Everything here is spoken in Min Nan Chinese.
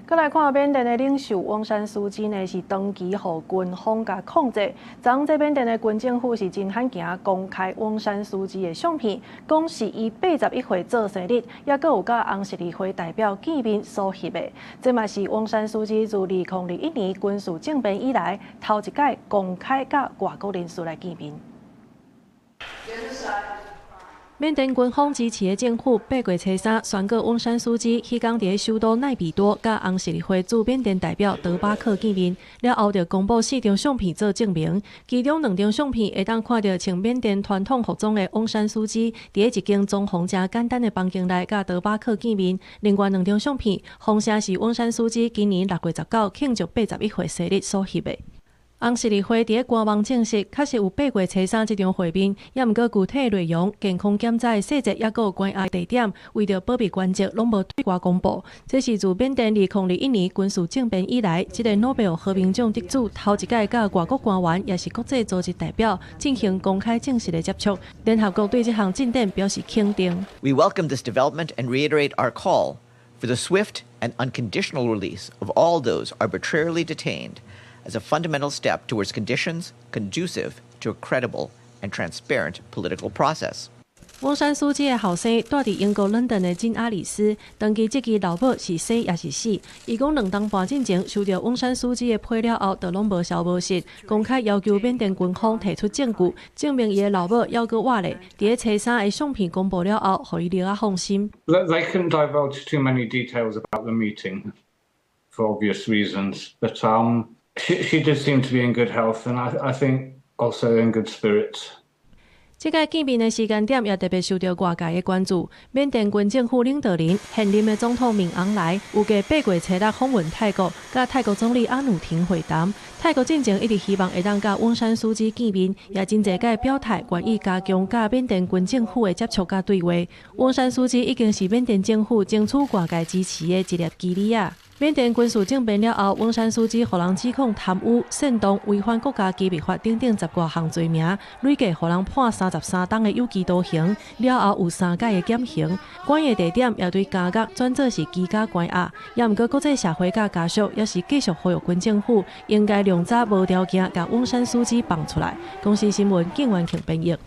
閣來看緬甸的領袖翁山蘇姬呢，是長期予軍方共控制。昨昏這緬甸的軍政府是真罕見公開翁山蘇姬的相片，講是伊81歲做生日，猶閣有佮紅十字會代表見面所翕的。這嘛是翁山蘇姬自2021年軍事政變以來，頭一擺公開佮外國人士來見面。緬甸軍方支持的政府8月初三宣告翁山蘇姬彼工佇首都奈比多佮紅十字會駐緬甸代表德巴克見面，了後就公布四張相片做證明，其中兩張相片會當看著穿緬甸傳統服裝的翁山蘇姬佇一間裝潢誠簡單的房間內佮德巴克見面，另外兩張相片，號稱是翁山蘇姬今年6月19慶祝81歲生日所翕的。紅十字會佇官網證實，確實有八月初三這場會面，猶毋過具體內容、健康檢查的細節，猶閣有關押地點，為著保密原則，攏無對外公布。這是自緬甸2021年軍事政變以來，這個諾貝爾和平獎得主頭一擺佮外國官員，抑是國際組織代表進行公開正式的接觸。聯合國對這項進展表示肯定。 We welcome this development and reiterate our call for the swift and unconditional release of all those arbitrarily detained as a fundamental step towards conditions conducive to a credible and transparent political process. 翁山蘇姬的後生蹛佇英國倫敦的金阿里斯，長期質疑老母是生抑是死。伊講兩冬半進前收著翁山蘇姬的批了後，就攏無消無息，公開要求緬甸軍方提出證據，證明伊的老母猶閣活咧。佇咧初三的相片公布了後，予伊著較放心。 They couldn't divulge too many details about the meeting for obvious reasons, but she did seem to be in good health, and I think also in good spirits. 這擺見面的時間點也特別受著外界的關注。緬甸軍政府領導人現任的總統敏昂萊預計8月初六訪問泰國，佮泰國總理阿努廷會談。泰國進前一直希望會當佮翁山蘇姬見面，也真濟擺表態願意加強佮緬甸軍政府的接觸佮對話。翁山蘇姬已經是緬甸政府爭取外界支持的一粒棋子仔。緬甸軍事政變了後，翁山蘇姬予人指控貪污、煽動違反國家機密法等等十外項罪名，累計予人判33冬的有期徒刑，了後有三擺的減刑。關押地點也對監獄轉做是居家關押。猶毋過國際社會佮家屬猶是繼續呼籲軍政府應該量早無條件共翁山蘇姬放出來。公視新聞，景元慶編譯。